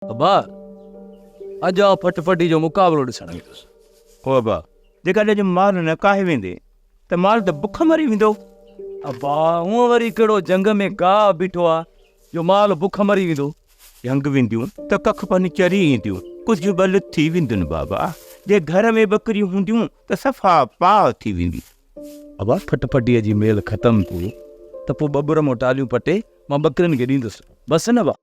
ابا، اڄ آء ڦٽ ڦٽي جو مقابلو ڏسڻ ويندس. او ابا، جيڪڏهن اڄ مال نه ڪاهي ويندي ته مال ته بک مري ويندو. ابا، هونء وري ڪهڙو جهنگ ۾ گاهه بيٺو آ جو مال بک مري ويندو. جهنگ وينديون ته ڪک پن چري اينديون، ڪجهه ٻل ٿي ويندن بابا. جي گهر ۾ ٻڪريون هونديون ته صفا پاء ٿي ويندي. ابا، ڦٽ ڦٽيء جي ميل ختم ٿي ته پوء ٻٻر مان ٽاليون پٽي مان ٻڪرين کي ڏيندس. بس نه ابا.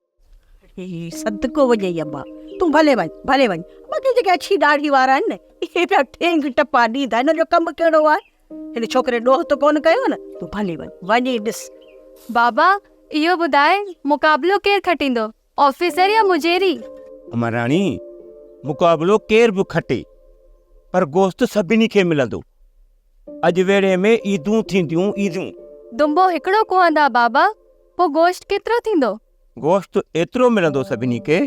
اڙي صدقو وڃئي ابا، تون ڀلي وڃ، ڀلي وڃ. باقي جيڪي اڇي ڏاڙهي وارا آهن نه، اهي پيا ٺينگ ٽپا ڏيندا، هنن جو ڪم ڪهڙو آهي؟ هن ڇوڪري ڏوهه ته ڪونه ڪيو نه، تون ڀلي وڃ، وڃي ڏس. بابا، اهو ٻڌاء، مقابلو ڪير کٽيندو، آفيسر يا مجيري؟ امان راڻي، مقابلو ڪير به کٽي، پر گوشت سڀني کي ملندو. اڄ ويڙهي ۾ عيدون ٿينديون، عيدون. دنبو هڪڙو ڪوهندا بابا، پوء گوشت ڪيترو ٿيندو؟ گوشت ايترو ملندو سڀني کي،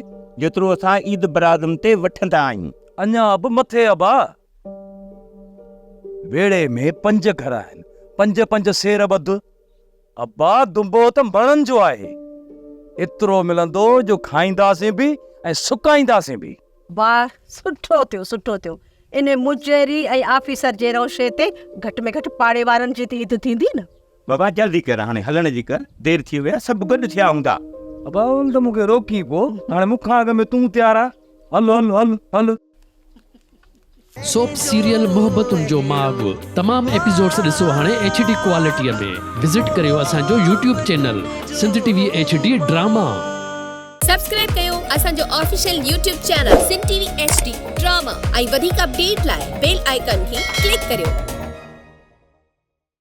جيترو اسان عيد برادم تي وٺندا آهيون. اڃا به مٿي ابا! ويڙهي ۾ پنج گهر آهن، پنج پنج سير ٻڌ. ابا دنبو ته مڻن جو آهي. ايترو ملندو جو کائينداسين به ۽ سڪائينداسين به. واهه سٺو ٿيو سٺو ٿيو. انهي مجيري ۽ آفيسر جي روشي تي گهٽ ۾ گهٽ پاڙي وارن جي ته عيد ٿيندي نه. بابا جلدي ڪر هاڻي هلڻ جي ڪر دير ٿي وئي آهي سڀ گڏ ٿيا هوندا. ابا هل ته مون کي روڪين پو هاڻي مون کان اڳ ۾ تون تيار آ هل هل هل هل. سوپ سيريل محبتن جو ماڳ تمام ايپيسوڊس ڏسو هاڻي ايڇ ڊي ڪوالٽي ۾ وزٽ ڪريو اسان جو YouTube channel Sindh T V H D drama. Subscribe ڪيو اسان جو official YouTube channel Sindh T V H D drama ۽ وڌيڪ اپڊيٽ لاء بيل آئيڪان کي ڪلڪ ڪريو.